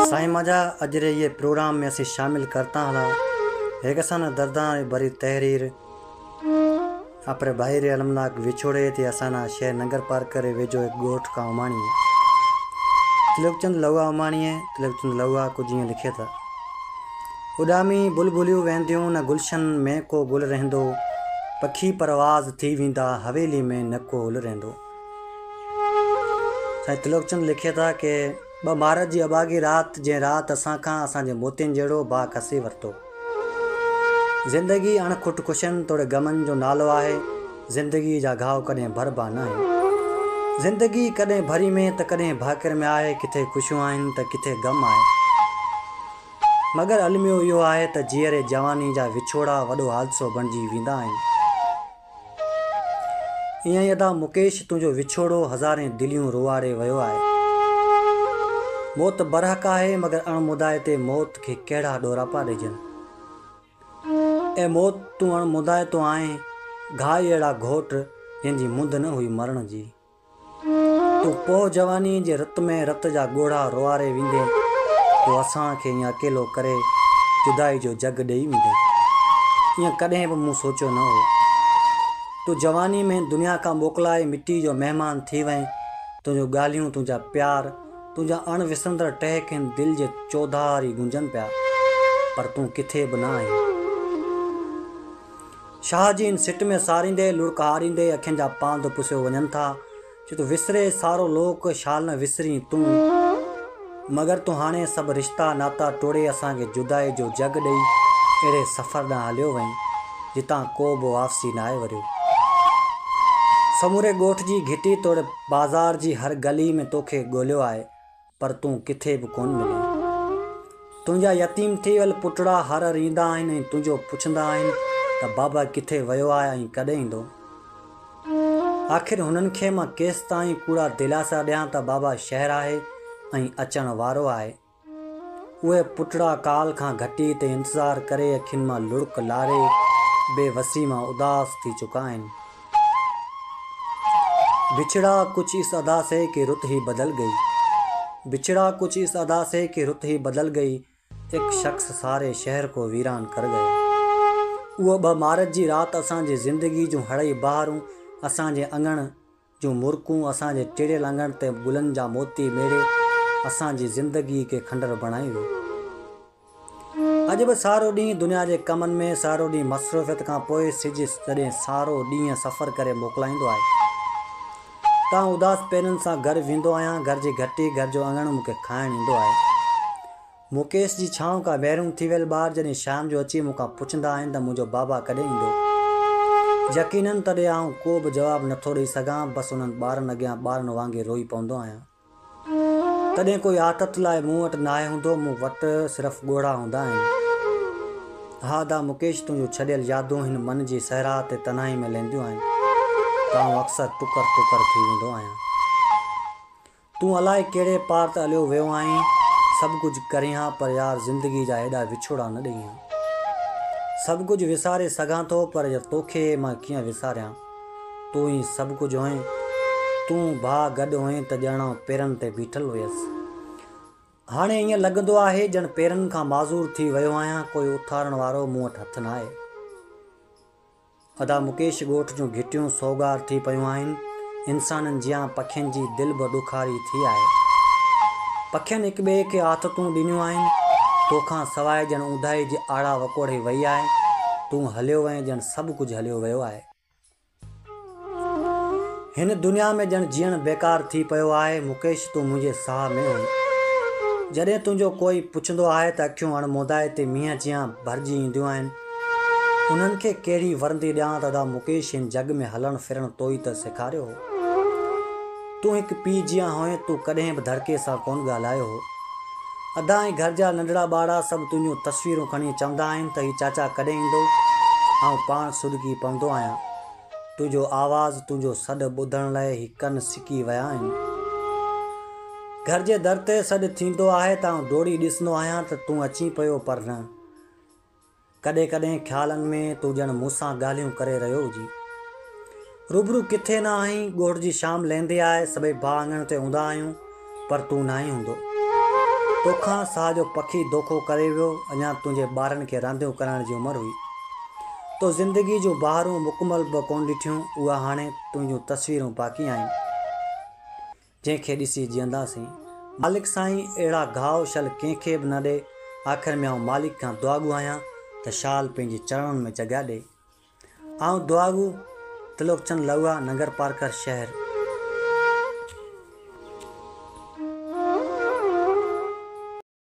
سائين مانجا اڄ ري اهي پروگرام ۾ اسين شامل ڪرتا هلا هڪ اسان نه دردان ري ڀري تحرير آپري ڀائي ري المناڪ وڇوڙي تي اسان نه شهر ننگر پارڪر ري ويجهو هڪ ڳوٺ کان اماڻي تلوڪچند لهوا اماڻي تلوڪچند لهوا ڪجهه ائين لکي ٿا. اڏامي بلبليون وينديون نه گلشن ۾ ڪو گل رهندو پکي پرواز ٿي ويندا حويلي ۾ نه ڪو هل رهندو. سائين تلوڪچند لکي ٿا ڪي ٻه مارچ جي اٻاڳي رات جنهن رات اسان کان اسان جي موتين جهڙو ڀاء کسي ورتو. زندگي اڻ کٽ خوشين توڙي غمن جو نالو آهي. زندگيء جا گهاء ڪڏهن ڀربا ناهن. زندگي ڪڏهن ڀري ۾ ته ڪڏهن ڀاڪر ۾ آهي، ڪٿي خوشيون آهن ته ڪٿي غم آهي. مگر الميو اهو آهي ته جيئري جواني جا وڇوڙا وڏو حادثو بڻجي ويندا آهن. ائين ئي ادا مڪيش تنهنجو وڇوڙو هزارين دليون روئاڙي ويو آهي. موت برحق آهي مگر اڻ مدائتي موت کي ڪهڙا ڏوراپا ڏجن. اي موت تون اڻ مدائتو آهين، گهائي اهڙا گهوٽ جنهن جي مند نه هئي مرڻ جي. تون پوهه جوانيء جي رت ۾ رت جا ڳوڙها روئاري ويندين، تون اسان کي ائين اڪيلو ڪري جدائي جو جڳ ڏيئي ويندين، ائين ڪڏهن به مون سوچيو نه هو. تون جوانيء ۾ دنيا کان موڪلائي مٽيء جو مهمان ٿي وئين، تنهنجون ڳالهيون، تنهنجا پيار، تنهنجا اڻ وسرندڙ ٽهڪ هن دل جي چوڌاري گونجن پيا، پر تون ڪٿي به نه آهين. شاهه جي هن سٽ ۾ ساريندي، لڙڪ هاريندي، اکين جا پاند پسيو وڃن ٿا. چي ٿو وسري سارو لوڪ، شال نه وسرين تون. مگر تون هاڻي سڀ رشتا ناتا ٽوڙي اسان کي جدائي جو جڳ ڏئي اهڙي سفر ڏانهن هليو وئين، جتان ڪو به واپسي ناهي وريو. سموري ڳوٺ جي گهٽي توڙي بازار جي هر گلي ۾ توکي ڳوليو آهي، پر تون ڪٿي به ڪونه ملين. تنهنجا يتيم ٿي ويل پٽڙا هر هر ايندا آهن ۽ تنهنجو پڇندا آهن ته بابا ڪٿي ويو آهي ۽ ڪڏهن ايندو؟ آخر هنن کي مان ڪيستائين ڪوڙا دلاسا ڏيان ته بابا شهر آهي ۽ اچڻ وارو آهي. اهي پٽڙا ڪال کان گهٽي تي انتظار ڪري اکين مان لڙڪ لاري بي وسي مان اداس ٿي چڪا آهن. بڇڙا ڪجھ اس ادا سي ڪي رت هي بدل گئي بڇڙا ڪجھ اس ادا سي ڪي رت هي بدل گئي ايڪ شخص ساري شهر ڪو ويران ڪر گيا. اهو ٻه مارچ جي رات اسان جي زندگي جون هڙئي بهارون اسان جي اڱڻ جون مرڪون اسان جي ٽڙيل اڱڻ تي گلن جا موتي ميڙي اسان جي زندگيء کي کنڊر بڻائي ويو. اڄ به سارو ڏينهن دنيا جي ڪمن ۾ سارو ڏينهن مصروفيت کان پوء سج جڏهن سارو ڏينهن سفر ڪري موڪلائيندو آهي ته آئون اداس پيرن سان گهر ويندو آهيان گهر جي گهٽي گهر جو اڱڻ مون کي کائڻ ايندو آهي. مڪيش جي ڇانو کان محروم ٿي ويل ٻار جڏهن شام جو اچي مون کان پڇندا آهن ته منهنجو بابا ڪڏهن ايندو؟ يقينن تڏهن آئون ڪو به جواب نٿو ڏئي سگهان، بس انهن ٻارن اڳيان ٻارن وانگي روئي پوندو آهيان. تڏهن ڪوئي آٿت لاء مون وٽ ناهي هوندو، مون وٽ صرف ڳوڙها هوندا آهن. ها ادا مڪيش تنهنجون ڇڏيل يادون هن من جي صحرا تي تنهائي ۾ لهنديون آهن ته آئون اڪثر ٽڪر ٽڪر ٿي ويندو آهيان. تون الائي ڪهڙي پار ته هليو ويو آهين، سڀ ڪجهه ڪرين ها پر يار زندگي جا ايڏا وڇوڙا نه ڏئين ها. سڀ ڪجهه وساري سگهان ٿو پر يار توکي مان ڪيئن وساريان. تون ئي سڀ ڪجهه هئين. تون ڀاء گڏ هئين ته ڄڻ آئون پيرن تي بيٺل هيس. هاڻي ائين لڳندو آهي ڄڻ پيرن کان معذور ٿي ويو آهيان، ڪوئي اٿارڻ وارو مون وٽ هٿ ناهي. ادا مڪيش ڳوٺ جون گهٽيون سوڳار ٿي پيون آهن، انسانن جيان پکين جي دل به ڏکاري ٿي آهي. پکين هڪ ٻئي کي آٿتون ڏنيون آهن، توکان سواء ڄڻ اونداهي جي آڙا وڪوڙي وئي آهي، تون هليو وئين ڄڻ سڀ ڪجهه هليو ويو آهي. هن دنيا ۾ ڄڻ جيئڻ بيڪار ٿي پيو آهي، مڪيش تون منهنجي ساهه ۾ هئين. جڏهن تنهنجو ڪوئي پڇندو آهي ته اکيون اڻ مودائتي مينهن جيان ڀرجي اينديون آهن. انهن کي ڪهڙي ورندي ڏيان ته ادا مڪيش هن جڳ ۾ هلڻ ڦرڻ تو ئي ته سيکاريو هو. تون هڪ پيء جيان هئين، تون ڪڏهن به ڌڙڪي سان ڪونه ڳالهايو هو. ادا ۽ گهر جا ننڍڙا ٻارڙا سڀ تنهنجون تصويرون کڻي چوندا آهن ته هي چاچا ڪڏهن ايندو؟ آئون پاڻ سڏڪي پوندو آهيان. تنهنجو آواز، تنهنجو سڏ ٻڌڻ لاء هي ڪن سڪي ويا آهن. گهر جي در تي سڏ ٿيندو آهي ته آئون ڊوڙي ڏسندو آهيان ته تون اچين پيو پر نه. ڪڏهن ڪڏهن خيالن ۾ تون ڄڻ مون سان ڳالهيون ڪري رهيو هجين. روبرو ڪٿي نه آهين، ڳوٺ جي شام لهندي آهي، سڀئي ڀاء اڱڻ تي هوندا آهيون، پر تون ناهين هوندو. توکان ساهه جو پکي دوکو ڪري ويو، اڃا تنهنجي ٻارن کي رانديون ڪرائڻ جي عمر هئي. تو زندگي جون بهارون مڪمل به ڪونه ڏٺيون، اها هاڻي تنهنجون تصويرون باقي آهن، جنهن کي ڏسي جيئنداسين. مالڪ سائين اهڙا گهاء شل ڪنهن کي به نه ڏي. آخر ۾ آئون مالڪ کان دعاڳو آهيان ته شال پنهنجي چرڻن ۾ جڳهه ڏي. آئون دعاڳو تلوڪچند لهوها ننگرپارڪر شهر.